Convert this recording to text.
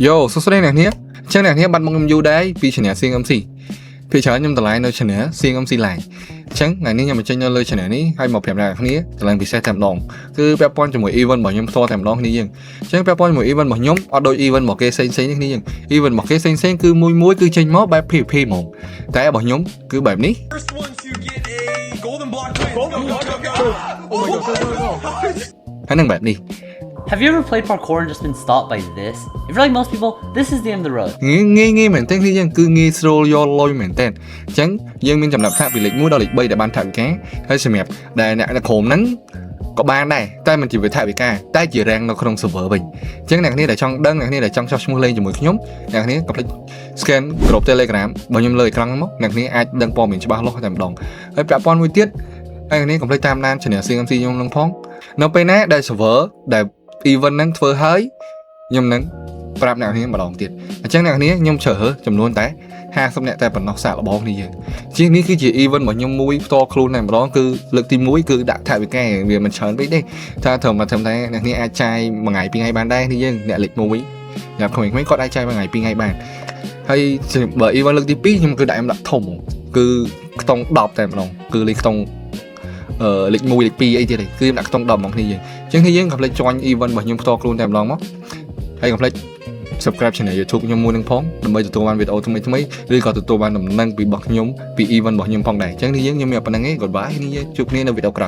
Yo សួស្តីអ្នកនាងអញ្ចឹងអ្នកនាងបាត់មុខខ្ញុំយូរដែរពី channel CMC ភាគច្រើនខ្ញុំតម្លៃនៅ channel CMC Line អញ្ចឹងថ្ងៃនេះខ្ញុំបញ្ចេញនៅលើ channel នេះហើយមកប្រាប់អ្នកគ្នាតម្លៃពិសេសតែម្ដងគឺពាក់ព័ន្ធជាមួយ event របស់ខ្ញុំផ្ទាល់តែម្ដងគ្នាយើងអញ្ចឹងពាក់ព័ន្ធជាមួយ event របស់ខ្ញុំអត់ដូច event របស់គេផ្សេងផ្សេងនេះគ្នាយើង event របស់គេផ្សេងផ្សេងគឺមួយមួយគឺចេញមកបែប PVP ហ្មងតែរបស់ខ្ញុំគឺបែបនេះ First one to get a golden block wins. Go, go, go, go. Oh my God, go, go, go. ហើយនឹងបែបនេះ Have you ever played parkour and just been stopped by this? If you're like most people, this is the end of the road. ងាយងាយងាយមែនទែនគ្នាយើងគឺងាយស្រួលយកលុយមែនទែនអញ្ចឹងយើងមានចំណាប់ថ្នាក់ពីលេខ1ដល់លេខ3ដែលបានថវិកាហើយសម្រាប់ដែលអ្នកនៅក្រុមហ្នឹងក៏បានដែរតែមិនជាវិថវិកាតែជា rank នៅក្នុង server វិញអញ្ចឹងអ្នកគ្នាដែលចង់ដឹងអ្នកគ្នាដែលចង់ចុះឈ្មោះលេងជាមួយខ្ញុំអ្នកគ្នាកុំភ្លេច scan ក្រុម Telegram របស់ខ្ញុំលើអេក្រង់ហ្នឹងមកអ្នកគ្នាអាចដឹងព័ត៌មានច្បាស់លាស់តែម្ដងហើយពាក់ព័ន្ធមួយទៀតអ្នកគ្នាកុំភ្លេចតាមដាន channel CMC ខ្ញុំនឹងផងនៅពេលណាដែល server ដែល event ហ្នឹងធ្វើហើយខ្ញុំនឹងប្រាប់អ្នកគ្នាម្ដងទៀតអញ្ចឹងអ្នកគ្នាខ្ញុំជ្រើសរើសចំនួនតែ50អ្នកតែប៉ុណ្ណោះសាកល្បងគ្នាយើងជាងនេះគឺជា event របស់ខ្ញុំមួយផ្ទាល់ខ្លួនតែម្ដងគឺលើកទី1គឺដាក់ថវិកាវាមិនច្រើនពេកទេថាត្រឹមតែត្រឹមតែអ្នកគ្នាអាចចាយមួយថ្ងៃពីរថ្ងៃបានដែរគ្នាយើងអ្នកលេខ1អ្នកក្មេងៗគាត់អាចចាយមួយថ្ងៃពីរថ្ងៃបានហើយបើ event លើកទី2ខ្ញុំគឺដាក់ខ្ញុំដាក់ធំហ្មងគឺខ្ទង់10តែម្ដងគឺលេខខ្ទង់អឺលេខ1លេខ2អីទៀតឯងគឺខ្ញុំដាក់ខ្ទង់10ហ្មងគ្នាយើងអញ្ចឹងគ្នាយើងកុំភ្លេច join event របស់ខ្ញុំផ្ទាល់ខ្លួនតែម្ដងមកហើយកុំភ្លេច subscribe channel YouTube ខ្ញុំមួយនឹងផងដើម្បីទទួលបានវីដេអូថ្មីៗឬក៏ទទួលបានដំណឹងពីរបស់ខ្ញុំពី event របស់ខ្ញុំផងដែរអញ្ចឹងនេះយើងខ្ញុំមានប៉ុណ្ណឹងឯង goodbye នេះយើងជួបគ្នានៅវីដេអូក្រោយ។